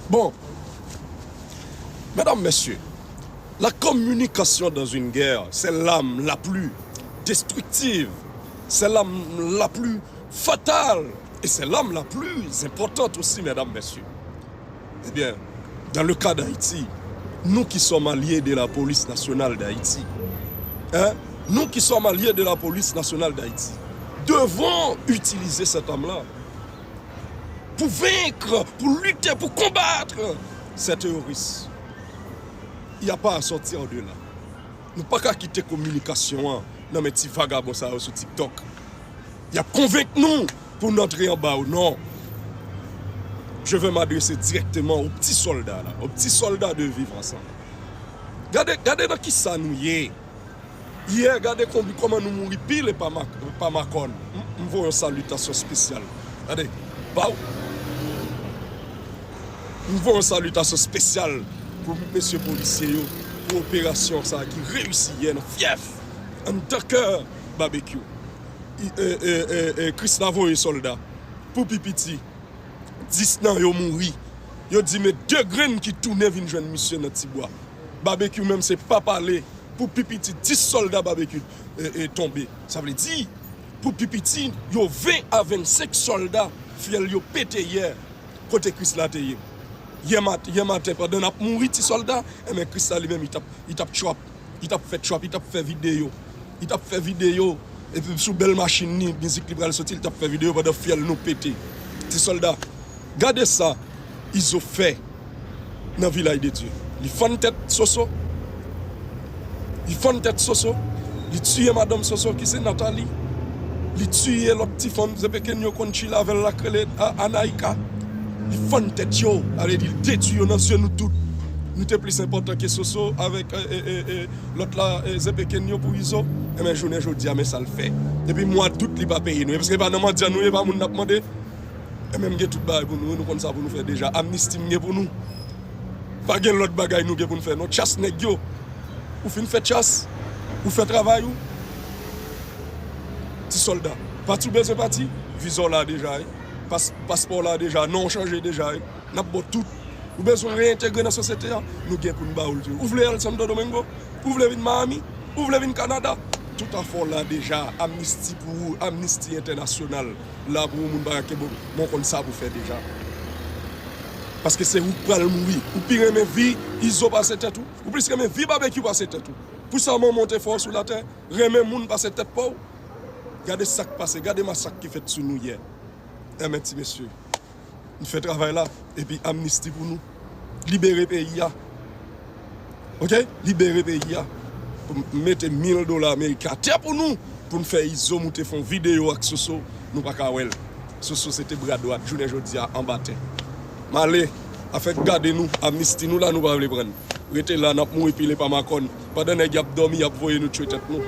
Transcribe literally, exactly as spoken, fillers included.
Bon, mesdames, messieurs, la communication dans une guerre, c'est l'arme la plus destructive, c'est l'arme la plus fatale et c'est l'arme la plus importante aussi, mesdames, messieurs. Eh bien, dans le cas d'Haïti, nous qui sommes alliés de la police nationale d'Haïti, hein, nous qui sommes alliés de la police nationale d'Haïti, devons utiliser cette arme-là pour vaincre, pour lutter, pour combattre ces terroristes. Il n'y a pas à sortir de là. Nou pa ka kite kominikasyon an nan men ti vagabon sa yo sou TikTok. Y ap konvenk nou pou n antre anba yo. Non. Je vais m'adresser directement aux petits soldats là, aux petits soldats de Vivre Ensemble. Gade, gade nan kisa nou ye. Yè, gade konbi, kòman nou mouri pile pa, mak, pa makòn. M, m voye yon salitasyon espesyal. Gade, baw. M voye yon salitasyon espesyal pou mesye polisye yo, pou operasyon sa a ki reyisi yè nan fyèf, anndan kè Babekyou. I, e, e, e, e, Krisla voye sòlda pou pi piti. Dis nan yo mouri. Yo di men de grenn ki tounen vin jwenn misye nan Tibwa. Babekyou menm se pa pale pou pi piti dis sòlda Babekyou, e, e, tonbe. Sa vle di, pou pi piti, yo ven a vennsenk sòlda fyèl yo pete yè kote Krisla te ye. Yè mat-, yè maten, pandan n ap mouri ti sòlda, enben Krisla li menm, li t ap, li t ap trap. Li t ap fè trap, li t ap fè videyo. Li t ap fè videyo. Epi sou bèl machin li, mizik li pral soti, li t ap fè videyo pandan fyèl nou pete. Ti sòlda, gade sa Izo fè nan Vilaj de Dye. Li fann tèt Soso. Li fann tèt Soso. Li tiye madanm Soso ki se Nathalie. Li tiye lòt ti fanm Zepekenyo konn chile avè l la k rele A-, Anaïka. Li fann tèt yo. Sa vle di, li detwi yo nan zye nou tout. Nou te plis enpòtan ke Soso avèk, e, e, e, e, lòt la, e, Zepekenyo pou Izo. Enben, jounen jodi a, men sa l fè. Depi mwa dout, li pa peye nou. E paske pa nan mandyan nou ye, pa moun n ap mande. Enben, m gen tout bagay pou nou, nou konn sa pou nou fè deja. Amnisti m gen pou nou. Pa gen lòt bagay nou gen pou n fè, non. Chas nèg yo. Ou fin fè chas, ou fè travay ou. Ti sòlda. Pati ou bezwen pati, viza w la deja, wi. Pas-, paspò w la deja, non w chanje deja, wi. N ap ba w tout. Ou bezwen reyentegre nan sosyete a, nou gen pou n ba w l tou. Ou vle al Santo Domingo? Ou vle vin Miami? Ou vle vin Kanada? Tout afè w la deja. Amnisti pou ou, amnisti entènasyonal. La pou ou, moun pa ka kenbe w. Men w konn sa pou w fè deja. Paske se ou k pral mouri. Ou pi renmen vi Izo pase tèt ou. Ou plis renmen vi Babekyou pase tèt ou. Pou sa manman w te fè w sou latè, renmen moun pase tèt pa w. Gade sa k pase, gade masak ki fèt sou nou yè. Enben, ti mesye, n fè travay la, epi amnisti pou nou. Libere peyi a. Oke? Libere peyi a. Pou m mete mil dola ameriken atè pou nou, pou n fè Izo moute fè yon videyo ak Soso, nou pa ka wè l. Soso se te bra dwat, jounen jodi a anba tè. M ale, afè gade nou, amnisti nou la nou pa vle pran. Rete la, n ap mouri pile pa makòn. Pandan nèg y ap dòmi, y ap voye nou tchwe tèt nou.